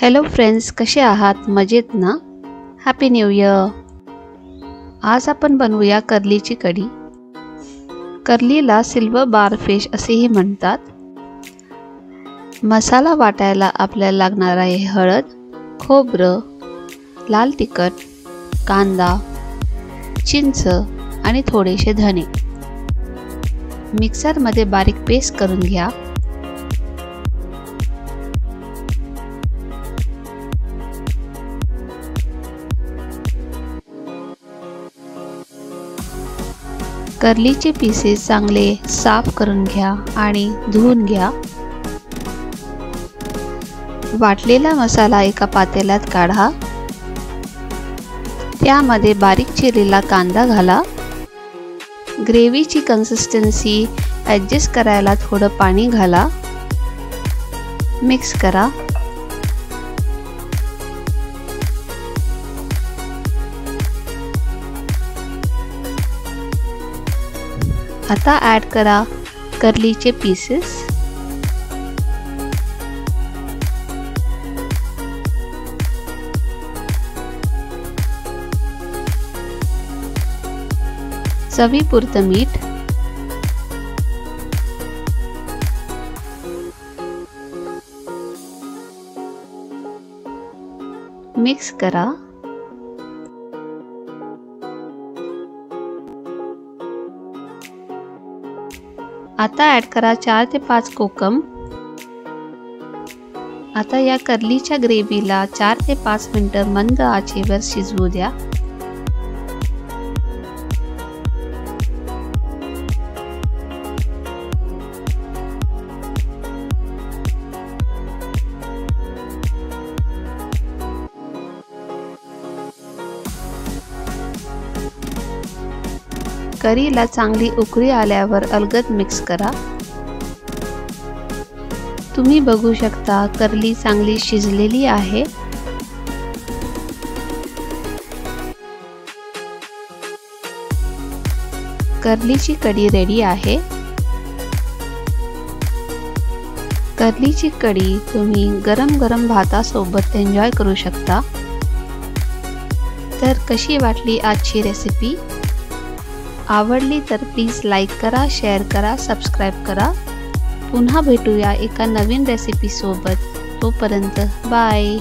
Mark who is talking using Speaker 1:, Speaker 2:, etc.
Speaker 1: Hello friends, कसे आहात? मजेत ना? Happy new year. आज आपण बनवूया करलीची कढी। करलीला सिल्वर बार फिश असेही म्हणतात। मसाला वाटायला आपल्याला लागणार आहे हळद, खोबरं, लाल तिखट, कांदा, चिंच आणि थोडेसे धने। मिक्सरमध्ये बारीक पेस्ट करून घ्या। करलीचे पीसेस चांगले साफ करून घ्या आणि धुवून घ्या। वाटलेला मसाला एका पातेल्यात काढा। त्यामध्ये बारीक चिरलेला कांदा घाला। ग्रेव्हीची कन्सिस्टन्सी ॲडजस्ट करायला थोडं पाणी घाला। मिक्स करा। आता ॲड करा करलीचे पीसेस। चवीपुरतं मीठ, मिक्स करा। आता ॲड करा 4 ते 5 कोकम। आता या करलीच्या ग्रेव्हीला 4 ते 5 मिनिटं मंद आचेवर शिजवू द्या। करीला चांगली उकळी आल्यावर अलगद मिक्स करा। तुम्ही बघू शकता करली चांगली शिजलेली आहे। करलीची कढी रेडी आहे। करलीची कढी तुम्ही गरम गरम भातासोबत एन्जॉय करू शकता। तर कशी वाटली आजची रेसिपी? आवडली तर प्लीज लाईक करा, शेअर करा, सबस्क्राईब करा। पुन्हा भेटूया एका नवीन रेसिपीसोबत। तोपर्यंत बाय।